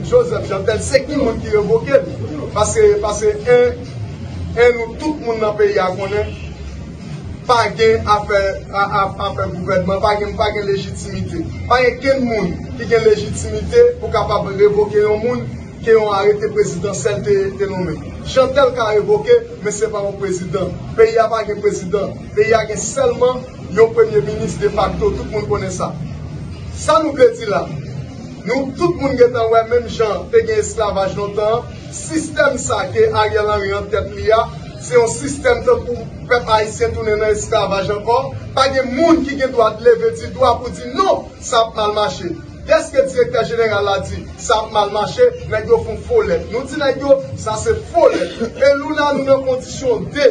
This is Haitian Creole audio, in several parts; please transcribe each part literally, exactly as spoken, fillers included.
Joseph Jeantel, se ki moun ki revoke l? Paske, paske en, en nou tout moun nan peyi a konnen, pa gen afè, a, a, afè gouvènman, pa gen, pa gen lejitimite. Pa gen kenn moun ki gen lejitimite pou kapab revoke yon moun ke yon arete prezidansyèl te, te nonmen. Jeantel ka revoke, men se pa yon prezidan. Peyi a pa gen prezidan. Peyi a gen sèlman yon premye minis defakto. Tout moun konnen sa. Sa nou vle di la? Nou tout moun gentan wè menm jan te gen esklavaj lontan an, sistèm sa ke Ariel Henry an tèt li a, se yon sistèm tankou pèp ayisyen tounen nan esklavaj ankò. Pa gen moun ki gen dwa leve ti dwa pou di non, sa ap mal mache. Dèske direktè jeneral la di sa ap mal mache, nèg yo fè yon fo lèt. Nou di nèg yo, sa se fo lèt. E nou la, nou nan kondisyon de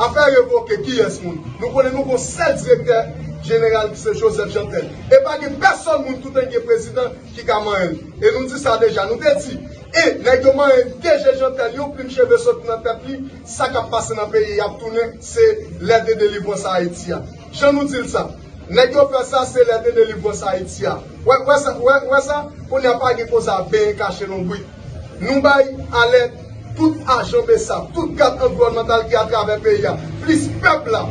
afè revoke kiyès moun? Nou konnen nou gon sèl direktè jeneral ki se Joseph Jeantel. E pa gen pèsòn moun toutan gen prezidan ki ka manyen l. E nou di sa deja, nou te di, e nèg yo manyen D G Jeantel, yon plim cheve sot nan tèt li, sa k ap pase nan peyi a ap tounen, se lè de delivrans Ayiti a. Jan nou di l sa, nèg yo fè sa, se lè de delivrans Ayiti a. Wè, wè sa, wè, wè sa, kounye a pa gen koze a benyen kache lonbrit. Nou bay alèt tout ajan BSAP, tout gad anviwònmantal ki atravè peyi a, plis pèp la.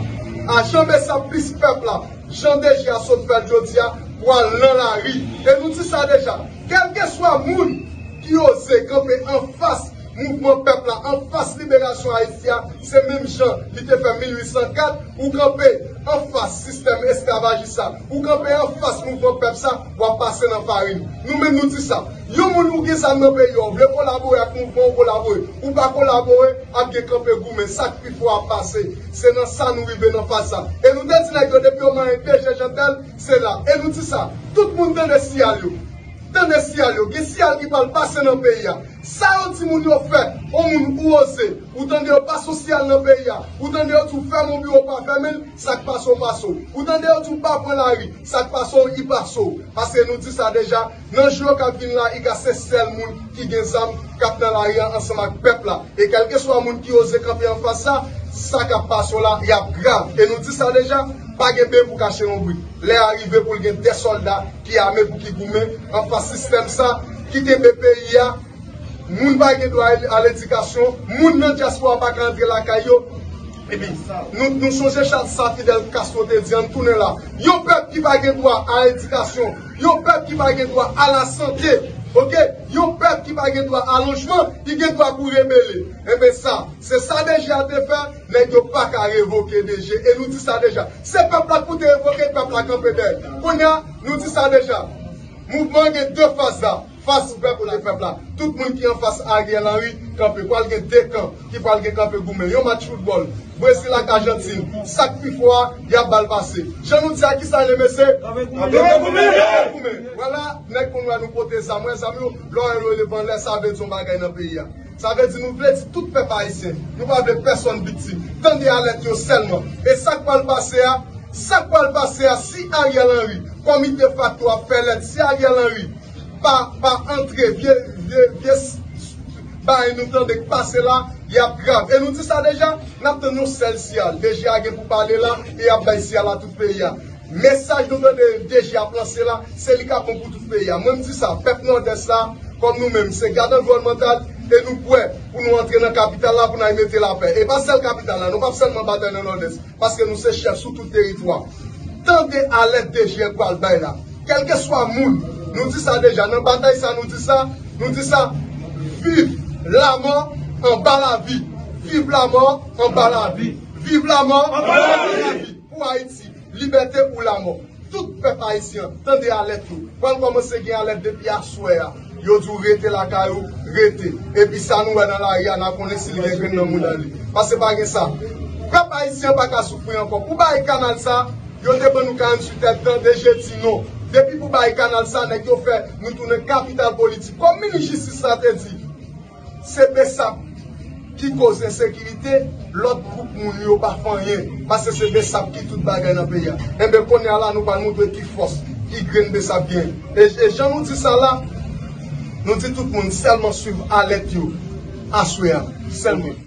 Ajan BSAP plis pèp la. Jan D G a sot fè l jodi a, pou al nan lari. E nou di sa deja, kèlkeswa moun ki oze kanpe anfas mouvman pèp la, anfas liberasyon Ayiti a, se menm jan li te fè mil uit san kat, ou kanpe anfas sistèm esklavajis sa, ou kanpe anfas mouvman pèp sa, w ap pase nan farin. Nou menm nou di sa. Yon moun ou gen zam nan peyi a, ou vle kolabore ak mouvman, ou kolabore. Ou pa kolabore, ap gen kanpe goumen, sa k pi fò ap pase. Se nan sa nou rive nan faz sa. E nou te di nèg yo depi yo manyen D G Jeantel, se la. E nou di sa, tout moun tande siyal yo. Tande siyal yo. Gen siyal ki pral pase nan peyi a. Sa yo di moun yo fè, yon moun ou oze, ou tande yo pase yon siyal nan peyi a, ou tande yo di w fèmen yon biwo, pa fèmen l, sa k pase w pase w. Ou tande yo di w pa pran lari, sa k pase w, i pase w. Paske nou di sa deja, nan jou yo k ap vin la, i ka se sèl moun ki gen zam k ap nan lari a ansanm ak pèp la. E kèlkeswa moun ki oze kanpe anfas sa, sa k ap pase w la, y ap grav. E nou di sa deja, pa gen ben pou kache lonbrit. Lè a rive pou l gen de sòlda ki ame pou ki goumen anfas sistèm sa, ki kenbe peyi a. Moun pa gen dwa al edikasyon, moun nan dyaspora pa ka antre lakay yo. Epi, nou, nou sonje sa, sa Fidel Castro te di, ann tounen la. Yon pèp ki pa gen dwa a edikasyon, yon pèp ki pa gen dwa a lasante, oke? Yon pèp ki pa gen dwa a lojman, li gen dwa pou rebele. Enben sa, se sa D G a te fè, nèg yo pa ka revoke D G. E nou di sa deja. Se pèp la k pou te revoke, pèp la kanpe dèyè. Kounye a, nou di sa deja. Mouvman an gen de faz la. Fas pou pèp, kote pèp la. Tout moun ki anfas Ariel Henry kanpe. Pral gen de kan ki pral gen kanpe goumen. Yon match foutbòl, Brezil ak Ajantin. Sa k pi fò a, y ap ba l pase. Jan nou di a, kisa l ye, mesye? Kanpe goumen. Kanpe goumen. Vwala, nèg konn wè nou pote zam. Wè zam yo, lè w wè yo leve anlè, sa vle di yon bagay nan peyi a. Sa vle di nou vle di tout pèp ayisyen. Nou pa vle pèsòn viktim. Tande alèt yo sèlman. E sa k pral pase a, sa k pral pase a, si Ariel Henry, kòm li defakto ap fè lèt, si Ariel Henry pa, pa antre vye, vye, vye s-, s-, bagay nou tande k pase la, y ap grav. E nou di sa deja, n ap tann yon sèl siyal. D G a gen pou pale la, e y ap bay siyal a tout peyi a. Mesaj nou tande D G ap lanse la, se li k ap bon pou tout peyi a. Mwen, m di sa, pèp Nòdès la, kòm nou menm, se gad anviwònmantal, e nou prè pou nou antre nan kapital la, pou n al mete lapè. E pa sèl kapital la, nou p ap sèlman batay nan Nòdès. Paske nou se chèf sou tout teritwa. Tande alèt D G a pral bay la. Kèlkeswa moun, nou di sa deja, nan batay sa, nou di sa, nou di sa, viv lamò anba lavi. Viv lamò anba lavi. Viv lamò anba lavi. Pou Ayiti, libète ou lamò. Tout pèp ayisyen, tande alèt yo. Pral kòmanse gen alèt depi aswè a. Yo di w rete lakay ou, rete. Epi sa nou wè nan lari a, n a konnen si l gen grenn nan mouda li. Paske pa gen sa. Pèp ayisyen pa ka soufri ankò. Pou bay kanal sa, yo te ban nou karanntuit èdtan, D G di non. Depi pou bay kanal sa, nèg yo fè nou tounen kapital politik. Kòm minis jistis la te di, se BSAP ki koz ensekirite, lòt gwoup moun yo pa fè anyen, paske se BSAP ki tout bagay nan peyi a. Enben, kounye a la, nou pral montre ki fòs, ki grenn BSAP genyen. E, e jan nou di sa la, nou di tout moun sèlman swiv alèt yo aswè a, sèlman.